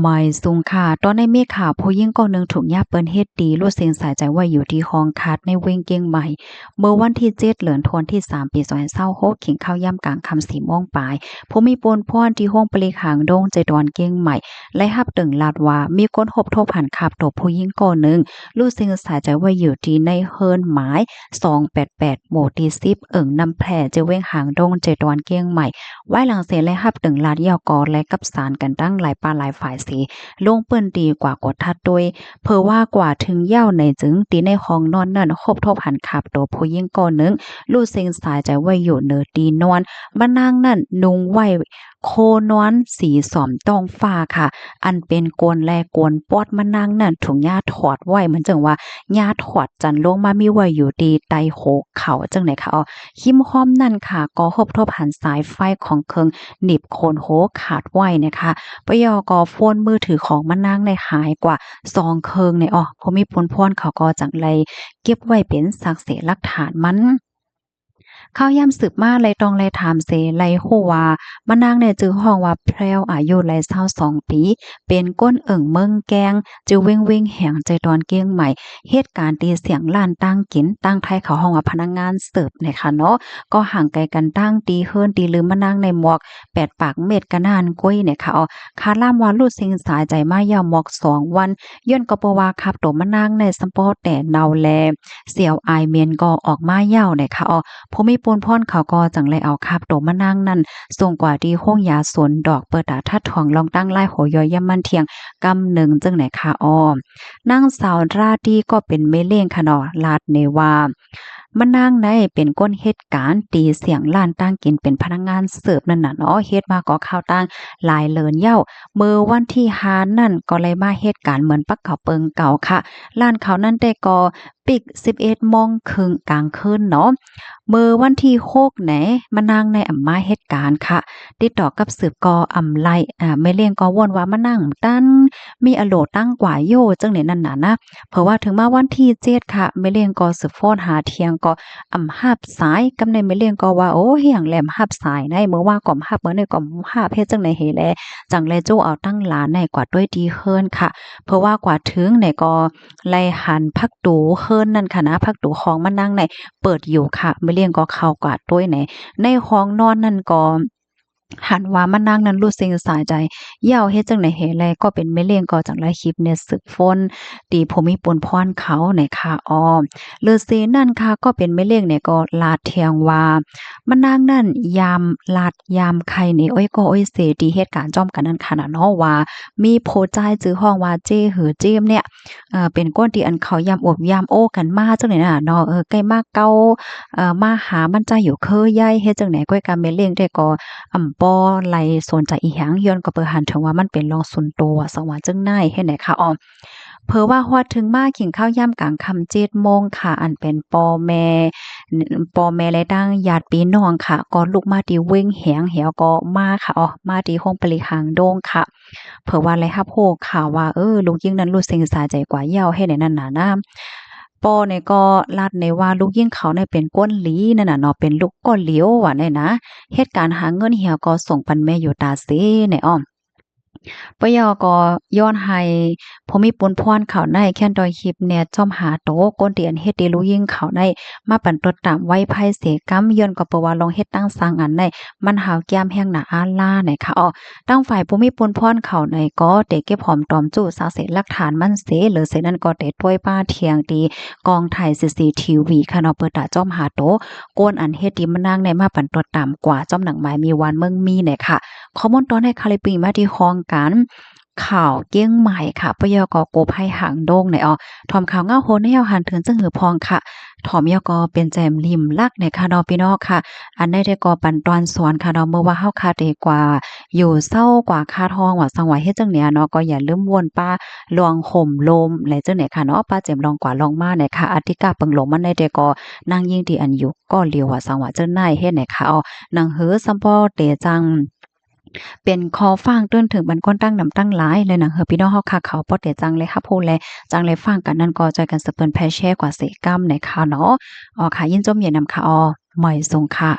ໝາຍສູງຄ່ະ. ຕອນນີ້ມີຂ່າວຜູ້ຍິງຄົນໜຶ່ງຖືກຍາບເປີນເຮັດດີ ລູດເຊັງສາຍໃຈໄວ້ຢູ່ທີ່ຫ້ອງຂັດໃນເວັງກຽງໃໝ່. ເມື່ອວັນທີເຈັດ ເດືອນທັນວາ ປີສອງພັນຊາວຫົກ ກິນເຂົ້າຍາມກາງຄ່ຳສີ່ໂມງປາຍ, ຜູ້ມີປຸນພອນທີ່ໂຮງຜະລິດຫາງດົງ ເຈດອນ ກຽງໃໝ່ ໄດ້ຮັບເຖິງລາດວ່າ ມີຄົນພົບທົບຫັນຄາບໂຕຜູ້ຍິງຄົນໜຶ່ງ ລູດເຊັງສາຍໃຈໄວ້ຢູ່ທີ່ໃນເຮືອນໝາຍສອງແປດແປດ ໝູ່ທີສິບ ເອີ່ງນ້ຳແພ ເຈເວັງຫາງດົງ ເຈດອນ ກຽງໃໝ່. ວາຍຫຼັງເສຍໄດ້ຮັບເຖິງລາດແລ້ວກໍໄດ້ປະສານກັນທັງຫຼາຍປາກຫຼາຍຝ່າຍເສ ລົງພື້ນທີ່ກວ່າກວດທັດດ້ວຍ. ເຜີວ່າກວ່າເຖິງແລ້ວໃນຈຶ່ງ ທີ່ໃນຫ້ອງນອນນັ້ນພົບທົບຫັນຄາບໂຕຜູ້ຍິງຄົນໜຶ່ງ ລູດເຊັງສາຍໃຈໄວ້ຢູ່ເໜືອຕີນນອນ. ມະນາງນັ້ນນຸ່ງໄວ້ໂຄນອນສີສອມທ້ອງຟ້າຄ່ະ, ອັນເປັນໂກນແລໂກນປອດມະນາງນັ້ນຖືກຍາຖອດໄວ້, ເໝືອນຈັ່ງວ່າຍາຖອດຈັນລົງມາມີໄວ້ຢູ່ທີ່ໃຕ້ຫົວເຂົ່າຈັ່ງໃດຄ່ະ. ອໍ ຄິມຄອມນັ້ນຄ່ະ ກໍພົບທົບຫັນສາຍໄຟຂອງເຄື່ອງໜີບໂຄນຫົວຂາດໄວ້ນະຄະ. ປະຍອກກໍໂຟນມືຖືຂອງມະນາງໄດ້ຫາຍກວ່າສອງເຄື່ອງໃນ. ອໍ ຜູ້ມີປຸນພອນເຂົາກໍຈັ່ງໄດ້ເກັບໄວ້ເປັນສັກເສຫຼັກຖານມັນ. ຂ່າວຍາມສືບມາໄລ່ຕ້ອງໄລ່ຖາມເສ ໄລ່ຮູ້ວ່າ ມະນາງນີ້ຈື່ຮ້ອງວ່າແພ້ວ ອາຍຸໄດ້ຊາວສອງປີ ເປັນຄົນເອີ່ງເມືອງແກ້ງ ຈື່ເວັງເວັງແຮງ ເຈດອນ ກຽງໃໝ່. ເຮັດການຕີສຽງຮ້ານຕັ້ງກິນ, ທາງໄທເຂົາຮ້ອງວ່າພະນັກງານເສີບນະຄະເນາະ. ກໍຫ່າງໄກກັນຕັ້ງຕີເຮືອນຕີລືມມະນາງໃນໝວກແປດປາກເມັດກະໜ້ານກ້ວຍນະຄະ. ອໍ ຄາດລາມວ່າລູດເຊັງສາຍໃຈມາແລ້ວໝວກສອງວັນ ຍ້ອນກໍເພາະວ່າຄາບໂຕມະນາງໃນສຳເພາະແຕ່ເນົ່າແລ ສຽວອາຍເໝັນກໍອອກມາແລ້ວນະຄະ. ອໍ ຜູ້ມີປຸນພອນເຂົາກໍຈັ່ງໄດ້ເອົາຄາບໂຕມະນາງນັ້ນສົ່ງກວ່າທີ່ໂຮງຢາສວນດອກ ເພື່ອຕາທັດທວງລອງຕັ້ງລາຍຫົວຍ່ອຍຍາມມັນທ່ຽງກຳໜຶ່ງຈຶ່ງນະຄະ. ອໍ ນາງສາວລາຕີກໍເປັນແມ່ລ້ຽງຄະເນາະ ລາດແນວ່າ ມະນາງໃນເປັນຄົນເຮັດການຕີສຽງຮ້ານຕັ້ງກິນ ເປັນພະນັກງານເສີບນັ້ນນະເນາະ. ເຮັດມາກໍຄາວຕັ້ງຫຼາຍເດືອນແລ້ວ. ເມື່ອວັນທີຫ້ານັ້ນກໍໄດ້ມາເຮັດການເໝືອນປັກເກົ່າເປີງເກົ່າຄ່ະ. ຮ້ານເຂົານັ້ນແຕ່ກໍປິດສິບເອັດໂມງເຄິ່ງກາງຄືນເນາະ. ເມື່ອວັນທີຫົກໃນ ມະນາງໃນອຳມາເຮັດການຄ່ະ. ຕິດຕໍ່ກັບສືບກໍອຳໄລ່ ອາ ແມ່ລ້ຽງກໍວົນວ່າມະນາງຕັນ ມີອາໂລຕັ້ງກວ່າຢູ່ຈັ່ງໃດນັ້ນນະນະ. ເຜີວ່າເຖິງມາວັນທີເຈັດຄ່ະ ແມ່ລ້ຽງກໍສືບຟ້ອນຫາທ່ຽງກໍອຳຮັບສາຍ. ກຳໃນແມ່ລ້ຽງກໍວ່າ ໂອ້ ຮຽງແຫຼມຮັບສາຍໃນ ມື້ວານກໍອຳຮັບ ມື້ນີ້ກໍອຳຮັບ ເຮັດຈັ່ງໃດເຫແລ ຈັ່ງແລຈູເອົາຕັ້ງຫຼານໃນກວາດດ້ວຍທີ່ເຮືອນຄ່ະ. ເຜີວ່າກວາດເຖິງໃນກໍໄດ້ຫັນພັກຕູເຮືອນນັ້ນຄ່ະນະ ພັກຕູຂອງມະນາງໃນເປີດຢູ່ຄ່ະ. ແມ່ລ້ຽງກໍເຂົ້າກວາດດ້ວຍໃນ ໃນຫ້ອງນອນນັ້ນກໍ ຫັນວ່າມະນາງນັ້ນລູດເຊັງສາຍໃຈ ເຫຍົາເຮັດຈັ່ງໃດເຫແລ ກໍເປັນແມ່ລ້ຽງກໍຈັ່ງໄດ້ຄີບແນດສືບຟ້ອນ ຕີຜູ້ມີປຸນພອນເຂົານະຄະ. ອໍ ເລີເຊນັ້ນຄ່ະ ກໍເປັນແມ່ລ້ຽງນີ້ກໍລາດທ່ຽງວ່າ ມະນາງນັ້ນຍາມລາດຍາມໄຂ່ນີ້ ໂອ້ຍກໍໂອ້ຍເຊ ທີ່ເຮັດການຈ້ອມກັນນັ້ນຄ່ະນະເນາະ ວ່າມີຜູ້ຊາຍຊື່ຮ້ອງວ່າເຈ້ ຫຼື ເຈມ ເນ່ຍ ເອີ ເປັນຄົນທີ່ອັນເຂົາຢາມອົບຢາມໂອ້ກັນມາຈັ່ງໃດນະເນາະ ເອີ ໃກ້ມາເກົ່າ ເອີ ມາຫາມັນຈະຢູ່ຄືໃຫຍ່ ເຮັດຈັ່ງໃດ ກ້ອຍກະແມ່ລ້ຽງແຕ່ກໍອຳບໍ່ໄດ້ສົນໃຈອີ່ຫຍັງ ຍ້ອນກໍເປີຫັນເຖິງວ່າມັນເປັນເລື່ອງສ່ວນຕົວ ວ່າຊັ້ນວ່າຈັ່ງໃດເຮັດໃດຄະ. ອໍ ເຜີວ່າຮອດເຖິງມາກິນເຂົ້າຍາມກາງຄ່ຳເຈັດໂມງຄ່ະ ອັນເປັນພໍ່ແມ່ ພໍ່ແມ່ ແລະ ທັງຍາດພີ່ນ້ອງຄ່ະ ກໍລຸກມາທີ່ເວັງແຮງ ແລ້ວກໍມາຄ່ະ. ອໍ ມາທີ່ໂຮງຜະລິດຫາງດົງຄ່ະ. ເຜີວ່າໄດ້ຮັບຮູ້ຂ່າວວ່າ ເອີ ລູກຍິງນັ້ນລູດເຊັງສາຍໃຈກວ່າເຫຍົາ ເຮັດໃດນັ້ນນະນະ. ພໍ່ນີ້ກໍລາດໃນວ່າລູກຍິງເຂົານີ້ເປັນຄົນດີນັ້ນນະເນາະ ເປັນລູກກໍຫຼຽວວ່າແນ່ນະ ເຮັດການຫາເງິນແລ້ວກໍສົ່ງປັນແມ່ຢູ່ຕາເຊແນ່. ອໍ ປະເຫຍົາກໍຍ້ອນໃຫ້ຜູ້ມີປຸນພອນເຂົາໃນແຄ້ນຕໍ່ຮີບແນດຈ້ອມຫາໂຕຄົນທີ່ອັນເຮັດດີລູກຍິງເຂົາໃນ ມາປັນຕົວຕາມໄວໄພເສກຳ ຍ້ອນກໍເພາະວ່າລອງເຮັດຕັ້ງສ້າງອັນໃນ ມັນຫາວແກ້ມແຮງໜາອາລາໃນຄະ. ອໍ ທາງຝ່າຍຜູ້ມີປຸນພອນເຂົາໃນກໍໄດ້ເກັບຫອມຕອມຈຸສາກເສຫຼັກຖານມັນເສ ເລີເສນັ້ນກໍໄດ້ໂຕ້ຍປ້າທ່ຽງທີ່ກ້ອງຖ່າຍຊີຊີທີວີຄະເນາະ ເພື່ອຕາຈ້ອມຫາໂຕຄົນອັນເຮັດດີມະນາງໃນມາປັນຕົວຕາມກວ່າ ຈ້ອມໜັງໝາຍມີວານເມືອງມີໃນຄະ. ຂໍ້ມູນຕອນໃນຄະລິບປິງມາທີ່ຫ້ອງການ ຂ່າວກຽງໃໝ່ຄ່ະ ປະເຫຍົາກໍກູ້ໄພຫາງດົງໃນ. ອໍ ຖອມຂ່າວເງົາໂຮໃນເຮົາຫັນເຖິງເຊິ່ງຫືອພອງຄ່ະ ຖອມເຫຍົາກໍເປັນແຈມລິມລັກໃນຄະເນາະ ພີ່ນ້ອງຄ່ະ. ອັນໃດແຕ່ກໍປັນຕອນສອນຄ່ະເນາະ ເມື່ອວ່າເຮົາຄາດເດກວ່າຢູ່ເຊົາກວ່າຄາດຮ້ອງວ່າສັງວ່າເຮັດຈັ່ງໃດເນາະ ກໍຢ່າລືມວົນປາລອງໂຮມລົມ ແລະ ຈັ່ງໃດຄ່ະເນາະ ປາເຈັມລອງກວ່າລອງມາໃນຄ່ະ. ອາທິກາເປິງລົມມັນໃດແຕ່ກໍນາງຍິງທີ່ອັນຢູ່ກໍຫຼຽວວ່າສັງວ່າຈັ່ງໃດເຮັດໃນຄ່ະ. ອໍ ໜັງຫືອສຳພໍເຕຈັ່ງ ເປັນຂໍ້ຝາກເຕືອນເຖິງບັນຄົນຕັ້ງນຳຕັ້ງຫຼາຍ ແລະ ໜັງເຮືອພີ່ນ້ອງເຮົາຄ່ະ ເຂົາປະເດດຈັ່ງໄດ້ຮັບຮູ້ ແລະ ຈັ່ງໄດ້ຟັງກັນນັ້ນ ກໍຊ່ອຍກັນສະເປີນແຜ່ແຊກວ່າເສກຳໃນຄາວເນາະ. ອໍ ຄ່ະ ຍິນຊົມເຢັນນຳຄາວ ໝາຍສົງຄາ